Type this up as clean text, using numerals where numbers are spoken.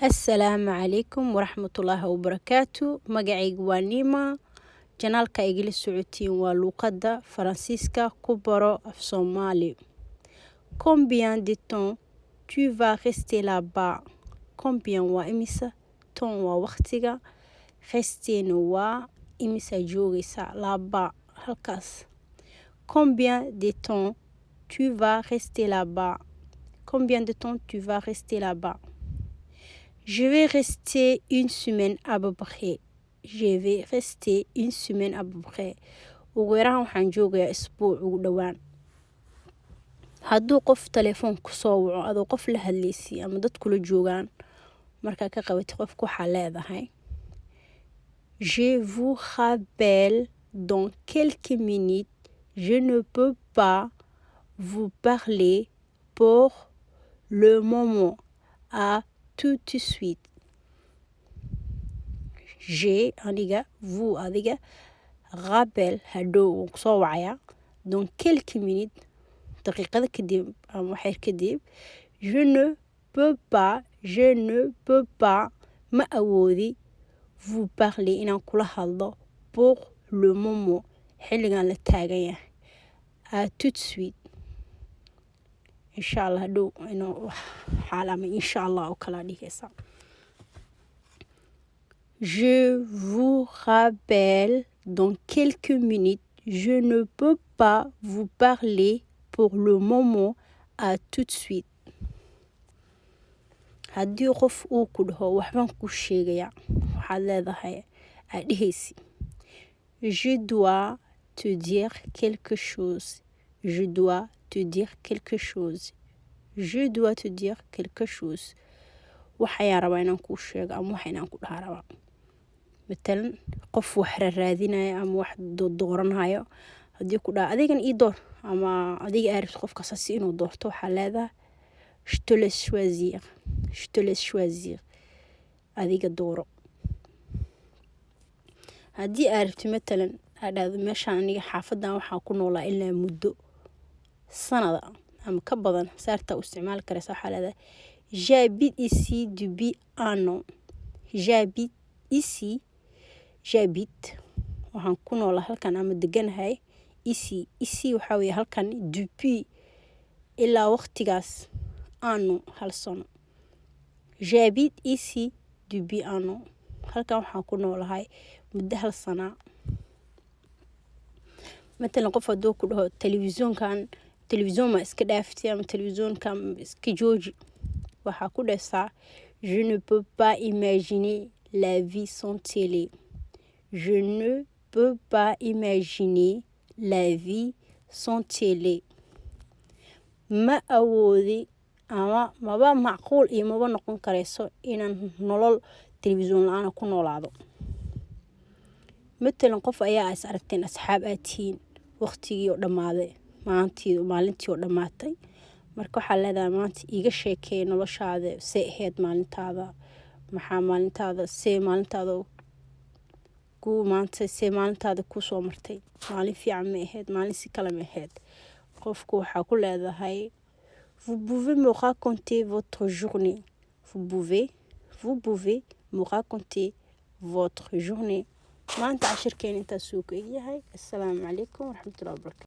Assalaamu calaykum waraxmatullaahi wabarakaatu. Magacayga waa Nima. Channelka igala socotiin waa luuqadda Faransiiska ku baro af Soomaali. Combien de temps tu vas rester là-bas? Combien waa imisa, temps waa waqtiga, rester waa imisa joogaysa, là-bas halkaas. Combien de temps tu vas rester là-bas? Combien de temps tu vas rester là-bas? Je vais rester une semaine à peu près. Je vais rester une semaine à peu près. Ugu yaraan waxaan joogayaa isbuuc ugu dhowaan. Hadduu qof telefoon kusoo waco adoo qof la hadlaysi ama dad kula joogaan, markaa ka qabatay qofka, waxaa leedahay: "Je vous rappelle dans quelques minutes, je ne peux pas vous parler pour le moment. À tout de suite." Je aniga, vous adiga, rappelle hadhow waan kusoo wacayaa, dans quelques minutes daqiiqada kadib ama waxyar kadib, je ne peux pas, je ne peux pas ma awoodi, vous parler inaan kula hadlo, pour le moment xilligan la taagan yahay, à tout de suite insha Allah hadhow inuu xaal ama insha Allah oo kala dhigaysa. Je vous rappelle dans quelques minutes, je ne peux pas vous parler pour le moment. À tout de suite. Haddii qof uu ku dhaho waxbaan kuu sheegayaa, waxaad leedahay, aad dhehaysi: "Je dois te dire quelque chose. Je dois te dire quelque chose. Je dois te dire quelque chose." Waxayaan rabaa inaan kuu sheego ama waxa inaan ku dhaha rabaa. Matalan, qof wax raadinayo ama wax dooranhayo haddii ku dhaha adigan ii door ama adiga aa rabtid qofkaas si inuu doorto, waxaa leedahay: "Je te laisse choisir. Je te laisse choisir." Adiga dooro. Haddii aa rabtid, matalan, aa dhahdo meeshaan aniga xaafadan waxaa ku noolaa ilaa muddo sanada ama ka badan, saartaa u isticmaali karaysa. Waxaa leedahay: "J'habite ici depuis un an." J'habite ici, j'habite waxaan ku noolaa halkan ama deganahay, ici, ici waxaa weeye halkan, depuis ilaa waqtigaas, un an hal sano. J'habite ici depuis un an. Halkan waxaan ku noolahay muddo hal sana. Matalan, qof hadduu ku dhaho telefishoonkan, telefishoon ma iska dhaaftay ama telefishoonkan iska jooji, waxaa ku dhehsaa: "Je ne peux pas imaginer la vie sans télé. Je ne peux pas imaginer la vie sans télé." Ma awoodi ama maba macquul iyo maba noqon karayso inaan nolol telefishoon la-aan ku noolaado. Matalan, qof ayaa is aragteen, asxaab aad tihiin, waqtigii oo dhammaaday, maantii maalintii oo dhammaatay. Marka waxaa leedahay: "Maanta iiga sheekee noloshaada, see ahayd maalintaada, maxaa maalintaada, see maalintaada ku maanta, see maalintaada kusoo martay, maalin fiican ma ahayd, maalin si kale ma ahayd?" Qofku waxaa ku leedahay: "Vous pouvez me raconter votre journée? Vous pouvez me raconter votre journée?" Maanta cashirkeena intaasuu ku egyahay. Assalaamu calaykum waraxmatullahi wabarakatu.